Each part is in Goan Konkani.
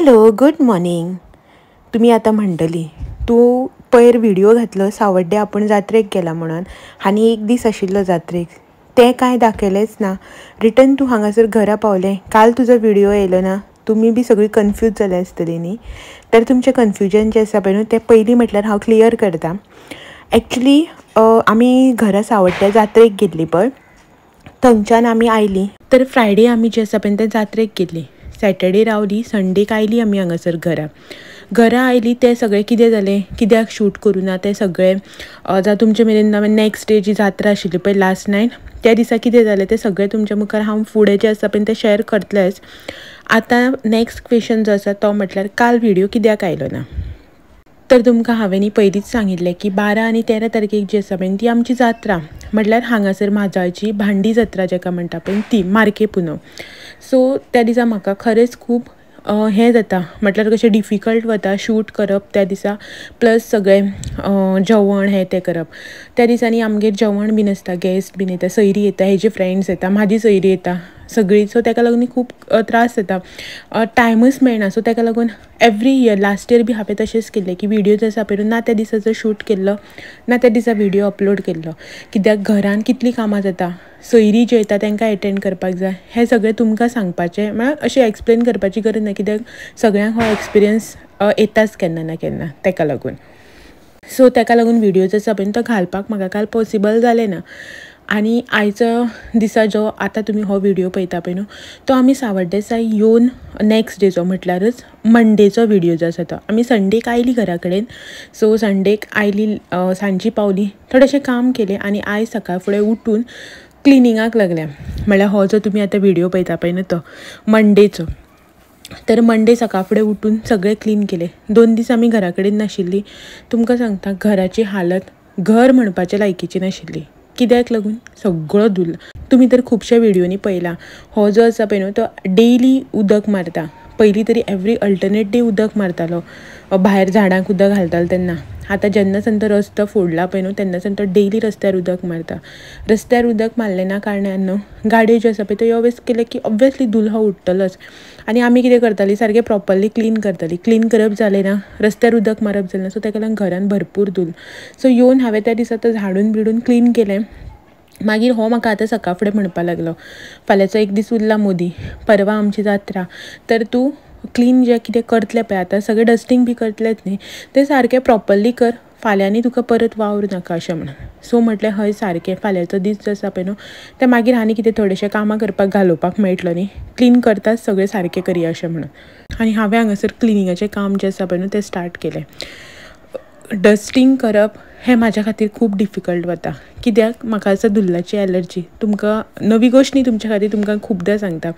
Hello good morning. तुमी आतां म्हणटली तूं पयर व्हिडिओ घातलो सावड्डे आपूण जात्रेक गेला म्हणून आनी एक दीस आशिल्लो जात्रेक, तें कांय दाखयलेंच ना. रिटर्न तूं हांगासर घरा पावलें, काल तुजो व्हिडिओ येयलो ना, तुमी बी सगळीं कन्फ्यूज जाल्या आसतली न्ही. तर तुमचें कन्फ्युजन जें आसा पळय न्हू तें पयलीं म्हटल्यार हांव क्लियर करता. एक्चुली आमी घरा सावड्ड्या जात्रेक गेल्ली पळय, थंयच्यान आमी आयलीं. तर फ्रायडे आमी जे आसा पळय ते जात्रेक गेल्ली, सॅटर्डे रावली, संडेक आयली आमी हांगासर घरा. घरा आयली तें सगळें कितें जालें, कित्याक शूट करूं ना तें सगळें जावं तुमचे मेरेन नॅक्स्ट डे जी जात्रा आशिल्ली पळय लास्ट नायट त्या दिसा कितें जालें तें सगळें तुमच्या मुखार हांव फुडें जें आसा पळय तें शेअर करतलेंच. आतां नॅक्स्ट क्वेश्चन जो आसा तो म्हटल्यार काल व्हिडिओ कित्याक आयलो ना. तर तुमकां हांवें न्ही पयलींच सांगिल्लें की 12 आनी 13 तारखेक जी आसा पळय ती आमची जात्रा, म्हटल्यार हांगासर माजाळची भांडी जात्रा जाका म्हणटा पळय ती मार्के पुनव. सो त्या दिसा म्हाका खरेंच खूब हें जाता, म्हटल्यार कशें डिफिकल्ट वता शूट करप त्या दिसा, प्लस सगळें जेवण हें तें करप. त्या दिसांनी आमगेर जेवण बीन आसता, गेस्ट बीन येता, सयरी येता, हेजी फ्रेंड्स येता, म्हाजी सयरी येता सगळीं. सो ताका लागून खूब त्रास जाता, टायमच मेळना. सो ताका लागून एवरी इयर लास्ट इयर बी हांवें तशेंच केल्लें की व्हिडिओ जो आसा पळय ना त्या दिसा जो शूट केल्लो ना त्या दिसा व्हिडिओ अपलोड केल्लो, कित्याक घरान कितलीं कामां जाता, सयरी जी येता तांकां एटेंड करपाक जाय. हें सगळें तुमकां सांगपाचें म्हळ्यार अशें एक्सप्लेन करपाची गरज ना, कित्याक सगळ्यांक हो एक्सपिरियन्स येताच केन्ना ना केन्ना, ताका लागून. सो ताका लागून व्हिडिओ जो आसा पळय तो घालपाक म्हाका काल पॉसिबल जालें ना. आनी आयचो दिसा जो आतां तुमी हो व्हिडिओ पळयता पळय न्हू तो आमी सावड्डेसा येवन नॅक्स्ट डेचो म्हटल्यारच मंडेचो व्हिडिओ जो आसा तो. आमी संडेक आयली घरा कडेन, सो संडेक आयली सांजची पावली, थोडेशें काम केलें आनी आयज सकाळ फुडें उठून क्लिनिंगाक लागल्या. म्हळ्यार हो जो तुमी आतां व्हिडिओ पळयता पळय न्हू तो मंडेचो. तर मंडे सकाळ फुडें उठून सगळें क्लीन केलें. 2 दीस आमी घरा कडेन नाशिल्ली, तुमकां सांगता घराची हालत घर म्हणपाच्या लायकीची नाशिल्ली. कित्याक लागून सगळो धुल्ल. तुमी तर खुबश्या व्हिडियोनी पळयला हो जो आसा पळय न्हू तो डेली उदक मारता. पयलीं तरी एवरी अल्टरनेट डे उदक मारतालो, भायर झाडांक उदक घालतालो तेन्ना. आतां जेन्नासान तो रस्तो फोडला पळय न्हू तेन्नासान तो डेली रस्त्यार उदक मारता. रस्त्यार उदक मारलें ना कारणान न्हू गाडयो ज्यो आसा पळय त्यो वेस्ट केले की ऑब्वियसली धुल्ल हो उडटलोच. आनी आमी कितें करतालीं, सारकें प्रॉपरली क्लीन करतालीं. क्लीन करप जालें ना, रस्त्यार उदक मारप जालें ना, सो ताका लागून घरान भरपूर धुल्ल. सो येवन हांवें त्या दिसा तो झाडून बिडून क्लीन केलें. मागीर हो म्हाका आतां सकाळ फुडें म्हणपाक लागलो फाल्यांचो एक दीस उरला मोदी, परवां आमची जात्रा, तर तूं क्लीन जें कितें करतलें पळय आतां सगळें डस्टींग बी करतलेंच न्ही तें सारकें प्रॉपरली कर, फाल्यांनी तुका परत वावर नाका अशें म्हणून. सो म्हटलें हय सारकें, फाल्यांचो दीस जो आसा पळय न्हू तें मागीर आनी कितें थोडेशें कामां करपाक घालोवपाक मेळटलो न्ही, क्लीन करताच सगळें सारकें करया अशें म्हणून. आनी हांवें हांगासर क्लिनिंगाचें काम जें आसा पळय न्हू तें स्टार्ट केलें. डस्टींग करप हें म्हाज्या खातीर खूब डिफिकल्ट वता, कित्याक म्हाका आसा धुल्लाची एलर्जी. तुमकां नवी गोश्ट न्ही तुमच्या खातीर, तुमकां खुबदां सांगता.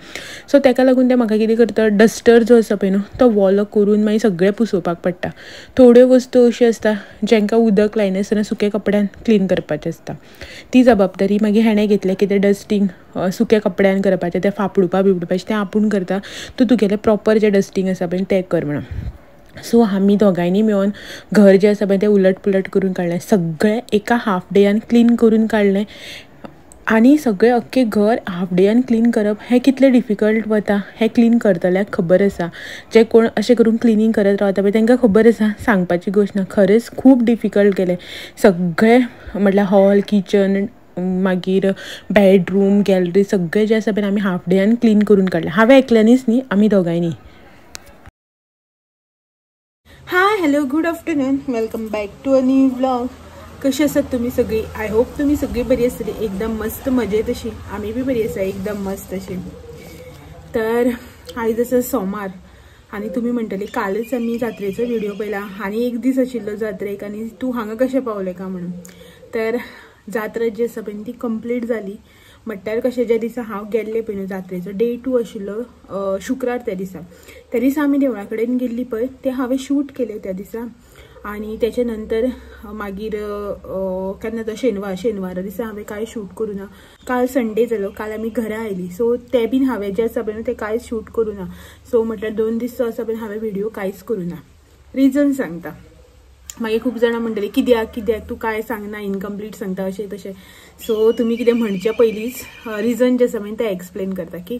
सो ताका लागून तें म्हाका कितें करता, डस्टर जो आसा पळय न्हू तो वोलो करून मागीर सगळें पुसोवपाक पडटा. थोड्यो वस्तू अश्यो आसता जांकां उदक लायनासतना सुक्या कपड्यान क्लीन करपाचें आसता, ती जबाबदारी मागीर हेणें घेतलें की तें डस्टींग सुक्या कपड्यान करपाचें, तें फापडुपा बिपडुपाचें तें आपूण करता, तूं तुगेलें प्रॉपर जें डस्टींग आसा पळय तें कर म्हणून. सो आमी दोगांयनी मेळून घर जें आसा पळय तें उलट पुलट करून काडलें, सगळें एका हाफ डेयान क्लीन करून काडलें. आनी सगळें अख्खें घर हाफ डेयान क्लीन करप हें कितलें डिफिकल्ट वता हें क्लीन करतल्याक खबर आसा. जे कोण अशें करून क्लिनींग करत रावता पळय तांकां खबर आसा, सांगपाची गोश्ट ना. खरेंच खूब डिफिकल्ट गेलें सगळें, म्हटल्यार हॉल, किचन, मागीर बेडरूम, गॅलरी, सगळें जें आसा पळय आमी हाफ डेयान क्लीन करून काडलें. हांवें एकल्यानीच न्ही, आमी दोगांयनी. Hi hello good afternoon, welcome back to a new vlog. कशी आसात तुमी सगळी? I hope तुमी सगळी बरी आसतली, एकदम मस्त मजेत अशी. आमी बी बरी आसा एकदम मस्त अशी. तर आयज आसा सोमार आनी तुमी म्हणटली कालच आमी जात्रेचो व्हिडिओ पळयला आनी एक दीस आशिल्लो जात्रेक आनी तूं हांगा कशें पावलें का म्हणून. तर जात्रा जी आसा पळय ती कंप्लीट जाली. म्हटल्यार कशें ज्या दिसा हांव गेल्लें पळय न्हू जात्रेचो डे 2 आशिल्लो शुक्रार, त्या दिसा त्या दिसा आमी देवळा कडेन गेल्ली पळय तें हांवें शूट केलें त्या दिसा. आनी तेच्या नंतर मागीर केन्ना तो शेनवारा दिसा हांवें कांय शूट करूं ना. काल संडे जालो, काल आमी घरा आयली, सो तें बीन हांवें जें आसा पळय न्हू तें कांयच शूट करूं ना. सो म्हटल्यार 2 दीस जो आसा पळय हांवें व्हिडिओ कांयच करूं ना. रिजन सांगता, मागीर खूब जाणां म्हणटलीं कित्याक कित्याक तूं कांय सांगना, इनकम्प्लीट सांगता अशें तशें. सो तुमी कितें म्हणचे पयलींच रिजन जें आसा पळय तें एक्सप्लेन करता की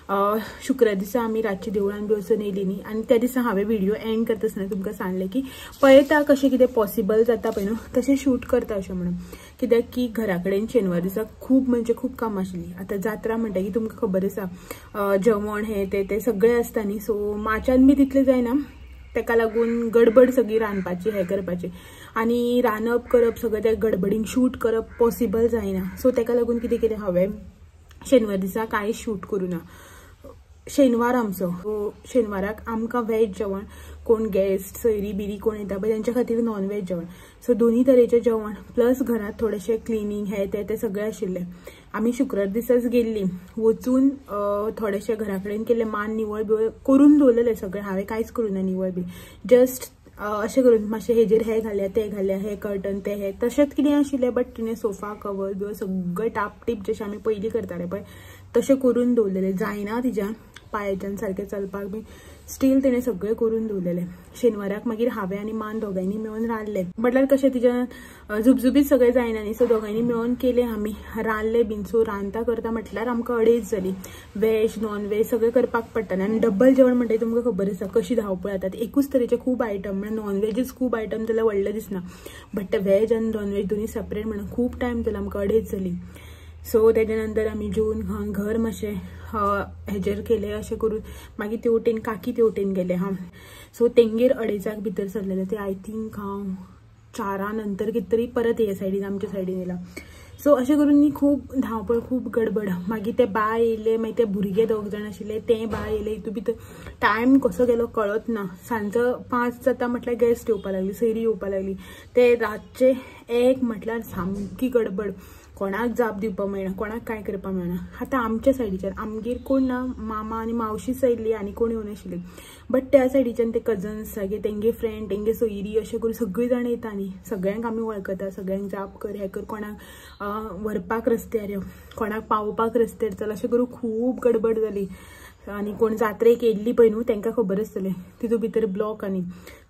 शुक्रार दिसा आमी रातची देवळान बी वचून येयली न्ही आनी त्या दिसा हांवें व्हिडिओ एंड करता आसतना तुमकां सांगलें की पळयता कशें कितें पॉसिबल जाता पळय न्हू तशें शूट करता अशें म्हणून. कित्याक की घरा कडेन शेनवार दिसा खूब म्हणजे खूब कामां आशिल्लीं. आतां जात्रा म्हणटकीर तुमकां खबर आसा जेवण हें तें तें सगळें आसता न्ही. सो माच्यान बी तितलें जायना, ताका लागून गडबड सगळी रांदपाची हें करपाची आनी रांदप करप सगळें त्या गडबडीन शूट करप पॉसिबल जायना. सो ताका लागून कितें केलें हांवें शेनवार दिसा कांय शूट करूं ना. शेनवार आमचो, शेनवाराक आमकां वेज जेवण, कोण गेस्ट सोयरी बिरी कोण येता पळय तेंच्या खातीर नॉन वेज जेवण. सो दोनी तरेचें जेवण प्लस घरांत थोडेशें क्लिनींग हें तें तें सगळें आशिल्लें. आमी शुक्रार दिसाच गेल्लीं, वचून थोडेशें घरा कडेन केल्लें, मान निवळ बिवळ करून दवरलेलें सगळें. हांवें कांयच करूं ना निवळ बी, जस्ट अशें करून मातशें हेजेर हें घाल्या तें घाल्या हें कर्टन तें हें तशेंच कितें आशिल्लें. बट तिणें सोफा कवर बिवर सगळें टापटीप जशें आमी पयलीं करताले पळय तशें करून दवरलेलें. जायना तिज्यान पांयाच्यान सारकें चलपाक बी, स्टील तिणें सगळें करून दवरलेलें. शेनवाराक मागीर हांवें आनी मान दोगांयनी मेळून रांदलें. म्हटल्यार कशें तिज्यान झुबझुबीत सगळें जायना न्ही, सो दोगांयनी मेळून केलें आमी, रांदलें बीन. सो रांदता करता म्हटल्यार आमकां 2.5 जालीं. वेज नॉन वेज सगळें करपाक पडटा आनी डबल जेवण म्हणटा तुमकां खबर आसा कशी धांवपळ जाता. एकूच तरेचे खूब आयटम म्हळ्यार नॉन वेजच खूब आयटम जाल्यार व्हडलें दिसना, बट वेज आनी नॉन वेज दोनी सेपरेट म्हणून खूब टायम जालो आमकां, 2.5 जालीं. सो तेच्या नंतर आमी जेवन खावन घर मातशें हेजेर केलें अशें करून मागीर तेवटेन काकी तेवटेन गेले हांव. सो तेंगेर 2:30 भितर सरलेलें ते I think हांव 4 नंतर कितें तरी परत हे सायडीन आमच्या सायडीन येयला. सो अशें करून न्ही खूब धांवपळ खूब गडबड. मागीर ते बाय येयले, मागीर ते भुरगे दोग जाण आशिल्ले ते बाय येयले, हितून भितर टायम कसो गेलो कळत ना. सांजचो 5 जाता म्हटल्यार गेस्ट येवपा लागली, सयरी येवपा लागली. ते रातचे 1 म्हटल्यार सामकी गडबड, कोणाक जाप दिवपाक मेळना, कोणाक कांय करपाक मेळना. आतां आमच्या सायडीच्यान आमगेर कोण ना, मामा आनी मावशीच आयिल्ली आनी कोण येवनाशिल्ली. बट त्या सायडीच्यान ते कजन्स मागीर तेंगे फ्रेंड तेंगे सोयरी अशें करून सगळीं जाणां येता न्ही, सगळ्यांक आमी वळखता, सगळ्यांक जाप कर हें कर, कोणाक व्हरपाक रस्त्यार यो, कोणाक पावोवपाक रस्त्यार चल, अशें करून खूब गडबड जाली. आनी कोण जात्रेक येयल्ली पळय न्हू तेंकां खबर आसतलें तितून भितर ब्लॉक आनी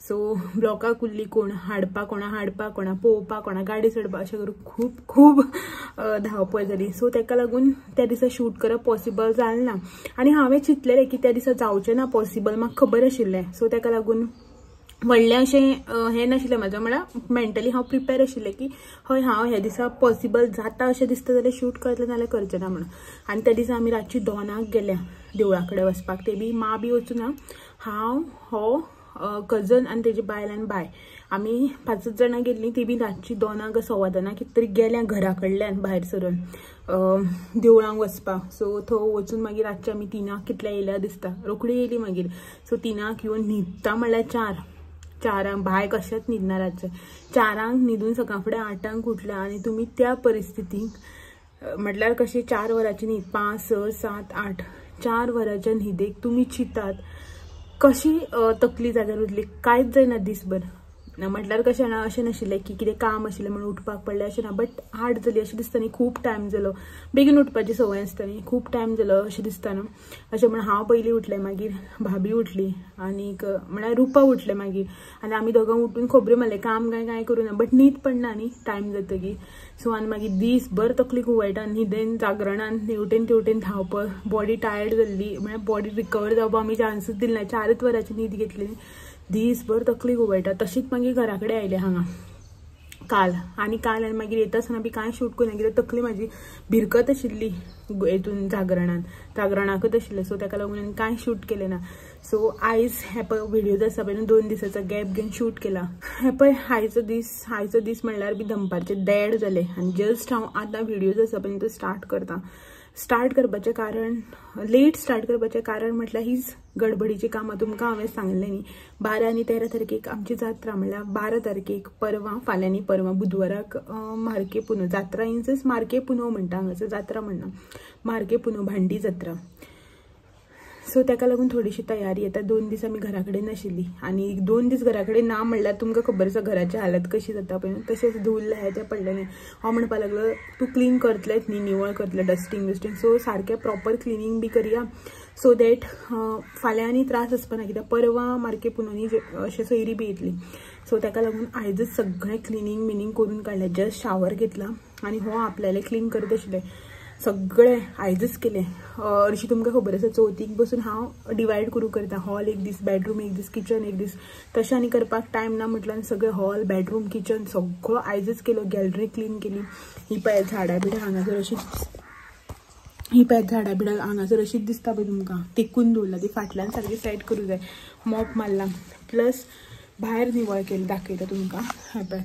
सो ब्लॉकाक उरली, कोण हाडपाक कोणा हाडपाक कोणा पळोवपाक कोणा गाडी चडपाक अशें करून खूब खूब धांवपळ जाली. सो ताका लागून त्या दिसा शूट करप पॉसिबल जालें ना. आनी हांवें चिंतलेलें की त्या दिसा जावचें ना पॉसिबल, म्हाका खबर आशिल्लें. सो ताका लागून व्हडलें अशें हें नाशिल्लें म्हाजें, म्हळ्यार मेंटली हांव प्रिपेर आशिल्लें की हय हांव ह्या दिसा पॉसिबल जाता अशें दिसता जाल्यार शूट करतलें नाल्यार करचें ना म्हणून. आनी त्या दिसा आमी रातची 2 गेल्या देवळा कडेन वचपाक, ते बी मां बी वचूना, हांव हो कजन आनी तेजी बायल आनी बाय आमी 5 जाणां गेल्लीं. ती बी रातची 2 2:15 कितें तरी गेल्या घरा कडल्यान भायर सरून देवळांक वचपाक. सो थंय वचून मागीर रातचे आमी 3 कितल्या येयल्या दिसता, रोखडी येयली मागीर. सो 3 येवन न्हिदता म्हणल्यार 4 बाय कशेंच न्हिदना रातचें, 4 न्हिदून सकाळ फुडें 8 उठल्या. आनी तुमी त्या परिस्थितीक म्हटल्यार कशें 4 वरांची न्हीद, 5 6 7 8 4 वरांच्या न्हिदेक तुमी चिंतात कशी तकली जाग्यार उरली, कांयच जायना दीसभर. म्हटल्यार कशें ना अशें नाशिल्लें की कितें काम आशिल्लें म्हणून उठपाक पडलें अशें ना, बट 8 जाली अशें दिसता न्ही, खूब टायम जालो, बेगीन उठपाची संवय आसता न्ही, खूब टायम जालो अशें दिसता न्हू. अशें म्हण हांव पयलीं उठलें, मागीर भाभी उठली आनीक म्हळ्यार रुपा उठलें मागीर, आनी आमी दोगां उठून खबऱ्यो मारलें, काम कांय कांय करूं ना, बट न्हीद पडना न्ही टायम जातकीर. सो आनी मागीर दीसभर तकली घुंवळटा न्हिदेन जागरणान, हेवटेन तेवटेन धांवपळ, बॉडी टायर्ड जाल्ली, म्हळ्यार बॉडी रिकवर जावपाक आमी चान्सूच दिल ना, 4 वरांची न्हीद घेतली, दीसभर तकली घुंवळटा. तशीच मागीर घरा कडेन आयले हांगा काल, आनी काल आनी मागीर येता आसतना बी कांय शूट करूं ना, कित्याक तकली म्हाजी भिरकत आशिल्ली हेतून जागरणान, जागरणाकच आशिल्लें. सो ताका लागून हांवें कांय शूट केलें ना. सो आयज हे पळय व्हिडियोज आसा पळय न्हू, 2 दिसाचो गॅप घेवन शूट केला. हे पळय आयचो दीस, आयचो दीस म्हणल्यार बी दनपारचे 1:30 जाले आनी जस्ट हांव आतां व्हिडियोज आसा पळय तो स्टार्ट करता. स्टार्ट करपाचें कारण, लेट स्टार्ट करपाचें कारण म्हटल्यार हीच गडबडीची कामां. तुमकां हांवें सांगलें न्ही, 12 आनी 13 तारखेक आमची जात्रा, म्हणल्यार 12 तारखेक परवां, फाल्यां न्ही परवां बुधवाराक मार्के पुनव जात्रा, इनसेस मार्के पुनव म्हणटा हांगासर, जात्रा म्हणना, मार्के पुनव भांडी जात्रा. सो ताका लागून थोडीशी तयारी. आतां 2 दीस आमी घरा कडेन नाशिल्ली आनी 2 दीस घरा कडेन ना म्हणल्यार तुमकां खबर आसा घराची हालत कशी जाता पळय, तशेंच धूल्ल हें तें पडलें न्ही. हांव म्हणपाक लागलो तूं क्लीन करतलेंच न्ही, निवळ करतलें, डस्टींग बिस्टींग, सो सारकें प्रॉपर क्लिनींग बी करया, सो that फाल्यां आनी त्रास आसपा ना, कित्याक परवां मार्के पुनोनी अशें सोयरी बी येतली. सो ताका लागून आयजच सगळें क्लिनींग बिनींग करून काडलें, जस्ट शावर घेतला आनी हो आपल्याले क्लीन करत आशिल्लें. सगळें आयजच केलें. हरशीं तुमकां खबर आसा चवथीक बसून हांव डिवायड करूं करता, हॉल एक दीस, बेडरूम एक दीस, किचन एक दीस, तशें आनी करपाक टायम ना म्हटल्यार सगळें हॉल बेडरूम किचन सगळो आयजच केलो. गॅलरी क्लीन केली. ही पळय झाडां बिडां हांगासर अशीच, ही पळय झाडां बिडां हांगासर अशीच दिसता पळय तुमकां, तेकून दवरला ती फाटल्यान सारकी सेट करूं जाय. मॉप मारला, प्लस भायर निवळ केली, दाखयता तुमकां. हें पळय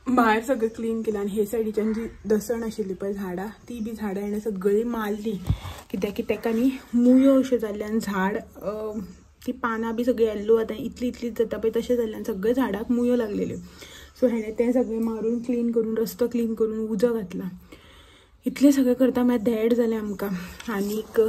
भायर सगळें क्लीन केलें. आनी हे सायडीच्यान जी दसण आशिल्ली पळय झाडां, ती बी झाडां हेणें सगळीं मारली, कित्याक की तेका न्ही मुयो अश्यो जाल्ल्यान झाड ती पानां बी सगळीं येल्लो आतां इतली इतलीच जाता पळय तशें जाल्ल्यान सगळ्या झाडाक मुयो लागलेल्यो. सो हेणें तें सगळें मारून क्लीन करून रस्तो क्लीन करून उजो घातला. इतलें सगळें करता म्हळ्यार धेड जालें आमकां. आनीक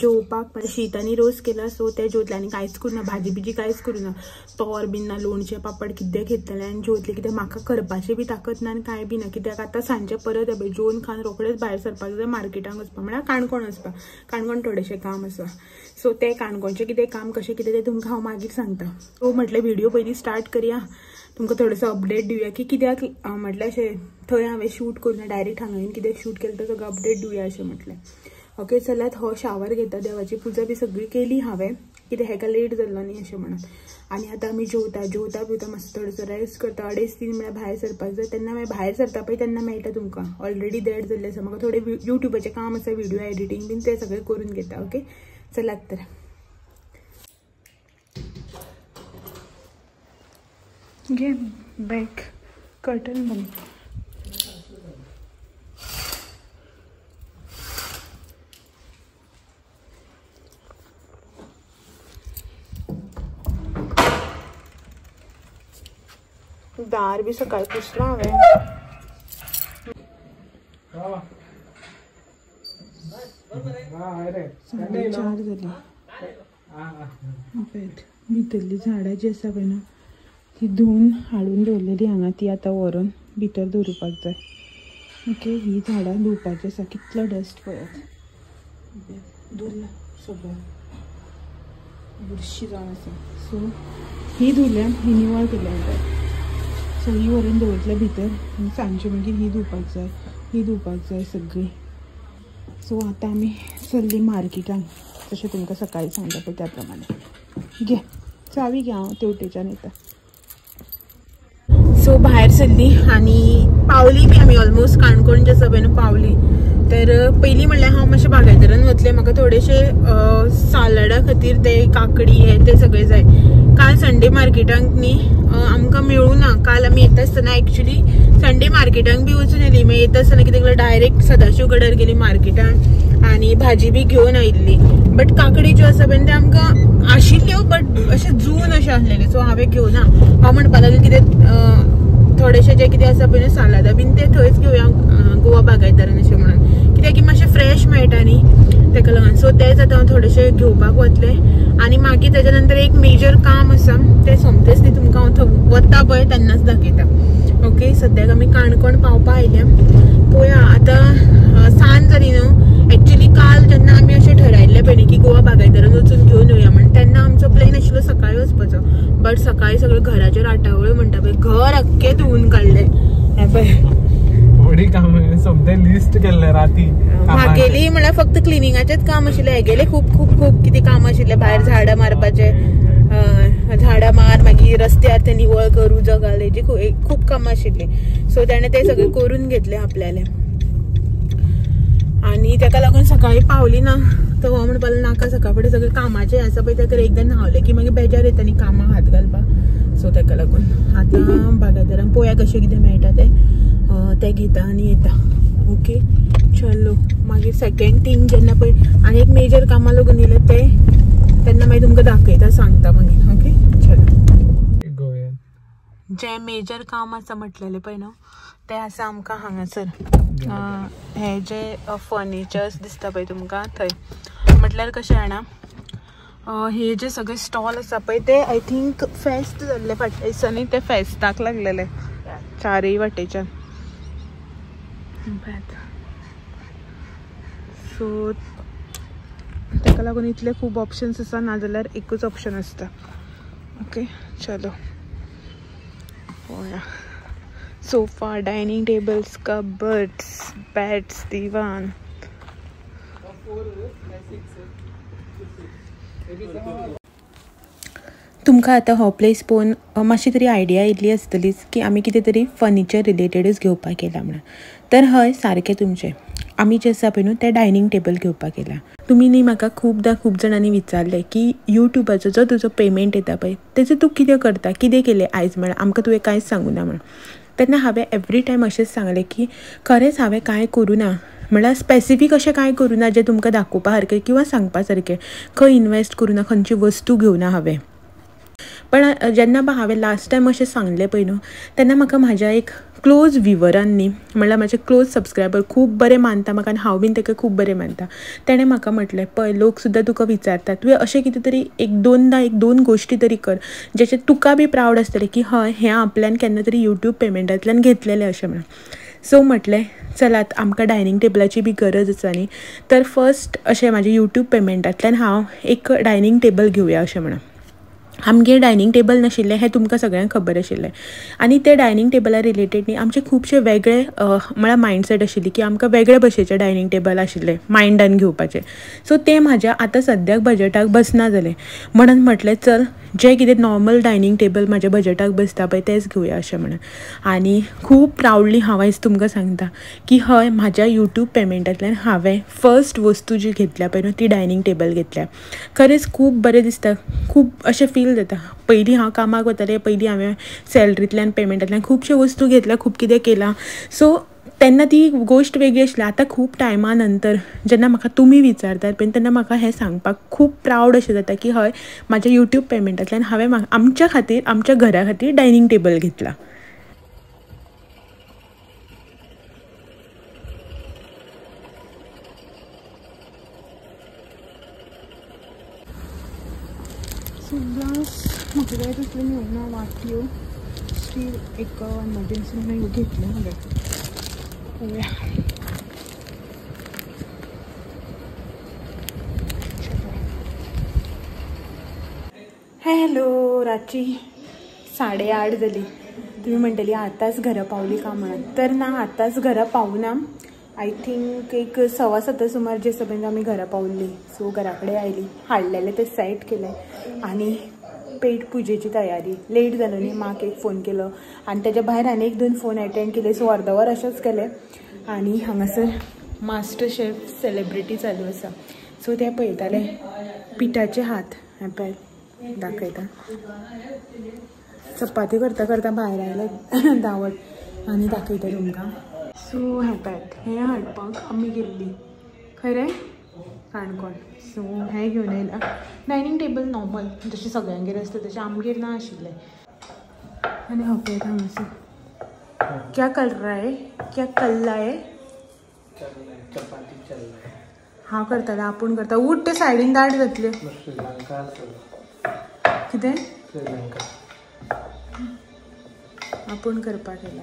जेवपाक म्हळ्यार शीत आनी रोस केला, सो तें जेवतलें आनी कांयच करूं ना, भाजी बिजी कांयच करूं ना, तोर बीन ना, लोणचें पापड कितें घेतलें आनी जेवतलें. कित्याक म्हाका करपाचें बी ताकत ना आनी कांय बी ना, कित्याक आतां सांजचें परत पळय जेवन खावन रोखडेंच भायर सरपाक जाय, मार्केटाक वचपाक म्हळ्यार काणकोण वचपाक, काणकोण थोडेशें काम आसा. सो तें काणकोणचें कितें काम कशें कितें तें तुमकां हांव मागीर सांगता. सो म्हटलें व्हिडियो पयलीं स्टार्ट करया, तुमकां थोडोसो अपडेट दिवया की कित्याक म्हटल्यार अशें थंय हांवें शूट करूं ना, डायरेक्ट हांगा येवन कित्याक शूट केलें तो सगळो अपडेट दिवया अशें म्हटलें. ओके चलात, हो शावर घेता, देवाची पुजा बी सगळी केली हांवें, कित्याक हेका लेट जाल्लो न्ही अशें म्हणून. आनी आतां आमी जेवता, जेवता बिवता मातसो थोडोसो रेस्ट करता. 2.5-3 म्हळ्यार भायर सरपाक जाय, तेन्ना मागीर भायर सरता पळय तेन्ना मेळटा तुमकां. ऑलरेडी देड जाल्लें आसा, म्हाका थोडें युट्यूबाचें काम आसा, व्हिडियो एडिटींग बीन तें सगळें करून घेता. ओके चलात तर घे बॅग कर्टन बंद. दार बी सकाळी पुसलां हांवें. 4:30 जाली. भितरलीं झाडां जी आसा पळय न्हू ती धुवन हाडून दवरलेली हांगा, ती आतां व्हरून भितर दवरुपाक जाय. ओके ही झाडां धुवपाची आसा, कितलो डस्ट पळयात, धुल्ल सगळें बुरशी जावन आसा. सो ही धुल्या, ही निवळ केल्या म्हणटात. सो ही व्हरून दवरतले भितर आनी सांजचे मागीर ही धुवपाक जाय, ही धुवपाक जाय सगळी. सो आतां आमी चल्ली मार्केटान, जशें तुमकां सकाळीं सांगता पळय त्या प्रमाणे. घे चावी घे, हांव तेवटेच्यान येता. सो भायर सरली आनी पावली बी आमी ऑलमोस्ट काणकोण जे आसा पळय न्हू पावली. तर पयलीं म्हणल्यार हांव मातशें बागायतरान वतलें, म्हाका थोडेशे सालडा खातीर ते काकडी हे ते सगळें जाय. काल संडे मार्केटाक न्ही आमकां मेळूं ना, काल आमी येता आसतना एक्चुली संडे मार्केटाक बी वचून येयली, मागीर येता आसतना कितें केलें डायरेक्ट सदाशिव गडार गेली मार्केटान आनी भाजी बी घेवन आयिल्ली. बट काकडी ज्यो आसा पळय ते आमकां आशिल्ल्यो बट अशें जून अशें आसलेलें, सो हांवें घेवना. हांव म्हणपाक लागलें कितें थोडेशें जें कितें आसा पळय सालादां बीन तें थंयच घेवया गोवा बागायतरान अशें म्हणून, कित्याक की मातशें फ्रेश मेळटा न्ही तेका लागून. सो तेंच आतां हांव थोडेशें घेवपाक वतलें आनी मागीर तेज्या नंतर एक मेजर काम आसा तें सोमतेंच न्ही तुमकां हांव थंय वता पळय तेन्नाच दाखयता. ओके सद्याक आमी काणकोण पावपा आयल्या, पळोवया आतां सांज जाली न्हू. एक्चुली काल जेन्ना आमी अशें ठरायल्लें पळय न्ही की गोवा बागायतरान वचून घेवन येवया म्हण, तेन्ना आमचो प्लॅन आशिल्लो सकाळीं वचपाचो, बट सकाळीं सगळें घराचेर आटावळ्यो म्हणटा पळय, घर आख्खें धुवून काडलें. हें पळय लिस्ट केल्लें राती म्हागेली म्हळ्यार फक्त क्लिनिंगाचेंच काम आशिल्लें, हेगेलें खूब खूब खूब कितें काम आशिल्लें, भायर झाडां मारपाचें, झाडां मार, मागीर रस्त्यार ते निवळ करूं जगाल, हेजी खूब कामां आशिल्लीं. सो तेणें तें सगळें करून घेतलें आपल्यालें आनी तेका लागून सकाळीं पावली ना. तो हो म्हणपाक लागलो नाका सकाळ फुडें सगळें कामाचें आसा पळय तेका एकदां न्हांवलें की मागीर बेजार येता न्ही कामाक हात घालपाक. सो तेका लागून आतां बागायतरान पळोवया कशें कितें मेळटा तें, तें घेता आनी येता. ओके चलो मागीर सेकेंड थिंग जेन्ना पळय आनी एक मेजर कामां लागून येयलें तें तेन्ना मागीर तुमकां दाखयता सांगता मागीर. ओके चलो जें मेजर काम आसा म्हटलेलें पळय न्हू तें आसा आमकां हांगासर हे जे फर्निचर्स दिसता पळय तुमकां थंय. म्हटल्यार कशें जाणा हे जे सगळे स्टॉल आसा पळय ते I think फेस्त जाल्ले फाटल्या दिसांनी, ते फेस्ताक लागलेले चारय वाटेच्यान. सो ताका लागून इतले खूब ऑप्शन्स आसा, नाजाल्यार एकूच ऑप्शन आसता. ओके चलो पळोवया. Sofa, dining tables, cupboards, beds, दिवान. तुमकां आतां हो प्लेस पळोवन मातशी तरी आयडिया येयल्ली आसतलीच की आमी कितें तरी फर्निचर रिलेटेडच घेवपाक येयला म्हणून. तर हय सारकें तुमचें, आमी जें आसा पळय न्हू तें डायनींग टेबल घेवपाक येयला. तुमी न्ही म्हाका खुबदां खूब जाणांनी विचारलें की यूट्यूबाचो जो तुजो पेमेंट येता पळय तेजो तूं कितें करता, कितें केलें आयज म्हळ्यार आमकां तुवें कांयच सांगूना म्हणून. तेन्ना हांवें एवरी टायम अशेंच सांगलें की खरेंच हांवें कांय करूं ना, म्हळ्यार स्पेसिफीक अशें कांय करूं ना जें तुमकां दाखोवपा सारकें किंवां सांगपा सारकें, खंय इनवेस्ट करूं ना, खंयची वस्तू घेवना हांवें. पण जेन्ना हांवें लास्ट टायम अशें सांगलें पळय न्हू तेन्ना म्हाका म्हाज्या एक क्लोज व्युवरान न्ही म्हणल्यार म्हाजे क्लोज सबस्क्रायबर खूब बरें मानता म्हाका आनी हांव बीन ताका खूब बरें मानता, तेणें म्हाका म्हटलें पळय लोक सुद्दां तुका विचारता तुवें अशें कितें तरी एक दोनदां एक दोन गोश्टी तरी कर जेचे तुका बी प्रावड आसतलें की हय हें आपल्यान केन्ना तरी यूट्यूब पेमेंटांतल्यान घेतलेलें अशें म्हणून. सो म्हटलें चलात आमकां डायनींग टेबलाची बी गरज आसा न्ही, तर फर्स्ट अशें म्हाजें यूट्यूब पेमेंटांतल्यान हांव एक डायनींग टेबल घेवया अशें म्हणून. आमगेर डायनींग टेबल नाशिल्लें हें तुमकां सगळ्यांक खबर आशिल्लें आनी ते डायनींग टेबला रिलेटेड न्ही आमचे खुबशे वेगळे म्हळ्यार मायंडसेट आशिल्ली की आमकां वेगळे भशेचे डायनींग टेबल आशिल्ले मायंडान घेवपाचे. सो तें म्हाज्या आतां सद्याक बजटाक बसना जालें म्हणून म्हटलें चल जें कितें नॉर्मल डायनींग टेबल म्हाज्या बजटाक बसता पळय तेंच घेवया अशें म्हणून. आनी खूब प्रावडली हांव आयज तुमकां सांगता की हय म्हाज्या यूट्यूब पेमेंटांतल्यान हांवें फर्स्ट वस्तू जी घेतल्या पळय न्हू ती डायनींग टेबल घेतल्या. खरेंच खूब बरें दिसता, खूब अशें फील जाता. पयलीं हांव कामाक वतालें, पयलीं हांवें सॅलरींतल्यान पेमेंटांतल्यान खुबश्यो वस्तू घेतल्या, खूब कितें केलां. सो तेन्ना ती गोश्ट वेगळी आशिल्ली. आतां खूब टायमा नंतर जेन्ना म्हाका तुमी विचारतात पळय तेन्ना म्हाका हें सांगपाक खूब प्रावड अशें जाता की हय म्हाज्या यूट्यूब पेमेंटांतल्यान हांवें आमच्या खातीर आमच्या घरा खातीर डायनींग टेबल घेतला. सो ग्लास म्हाका जाय तसले मेळूंक ना, वाटयो स्टील एक एमर्जन्सी म्हणून घेतलें हांवें. पळोवया. हॅलो, रातची 8:30 जाली. तुमी म्हणटली आतांच घरा पावली का म्हणून, तर ना आतांच घरा पावना. I think एक 7:15 सुमार जे सगळ्यांक आमी घरा पावली. सो घरा कडेन आयली, हाडलेलें तें सेट केलें आनी पेट पुजेची तयारी. लेट जालो न्ही, माक एक फोन केलो आनी तेज्या भायर आनी एक दोन फोन एटेंड केले. सो अर्द वर अशेंच केलें आनी हांगासर मास्टर शेफ सेलिब्रिटी चालू आसा. सो ते पळयताले पिठाचे हात हें पळय दाखयता. चपाती करता करता भायर आयले धांवत आनी दाखयता तुमकां. सो हें पळयात, हें हाडपाक आमी गेल्ली खरें काणकोण. सो हें घेवन येयला. डायनींग टेबल नॉर्मल जशें सगळ्यांगेर आसता तशें आमगेर ना आशिल्लें. आनी हो पळयात हांगासर क्या कर रहा है, क्या कल्ला है, चपाती चल रहा है. हांव करतालें, आपूण करता. उठ ते सायडीन दाट जातले. श्रीलंका कितें श्रीलंका आपूण करपाक येयला.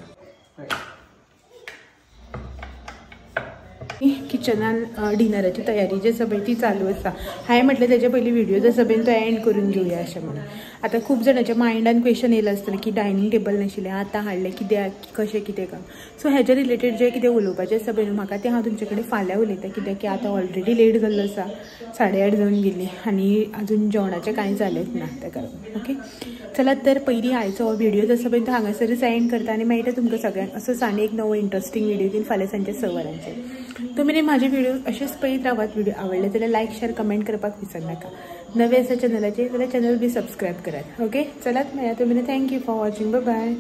किचनान डिनराची तयारी जी आसा पळय ती चालू आसा. हांवें म्हटलें तेजे पयलीं व्हिडियो जो आसा पळय तो एंड करून घेवया अशें म्हणून. आतां खूब जाणांच्या मायंडान क्वेश्चन येयलां आसतलें की डायनींग टेबल नाशिल्लें आतां हाडलें कित्याक, कशें कितें काम. सो हेज्या रिलेटेड जें कितें उलोवपाचें आसा पळय न्हू म्हाका तें हांव तुमचे कडेन फाल्यां उलयतां, कित्याक की आतां ऑलरेडी लेट जाल्लो आसा, 8:30 जावन गेली आनी अजून जेवणाचें कांय जालेंच ना ताका लागून. ओके चलात तर पयलीं आयचो हो व्हिडियो जो आसा पळय तो हांगासरच एंड करता आनी मेळटा तुमकां सगळ्यांक असोच आनी एक नवो इंट्रस्टींग व्हिडियो घेवन फाल्यां सांजच्या 6 वरांचेर. तुमी म्हाजे व्हिडिओ अशेंच पळयत रावात. व्हिडिओ आवडले जाल्यार लायक शेअर कमेंट करपाक विसरनाका. नवे आसा चॅनलाचेर जाल्यार चॅनल बी सबस्क्रायब करात. ओके चलात मेळया तुमी. Thank you for watching. Bye bye.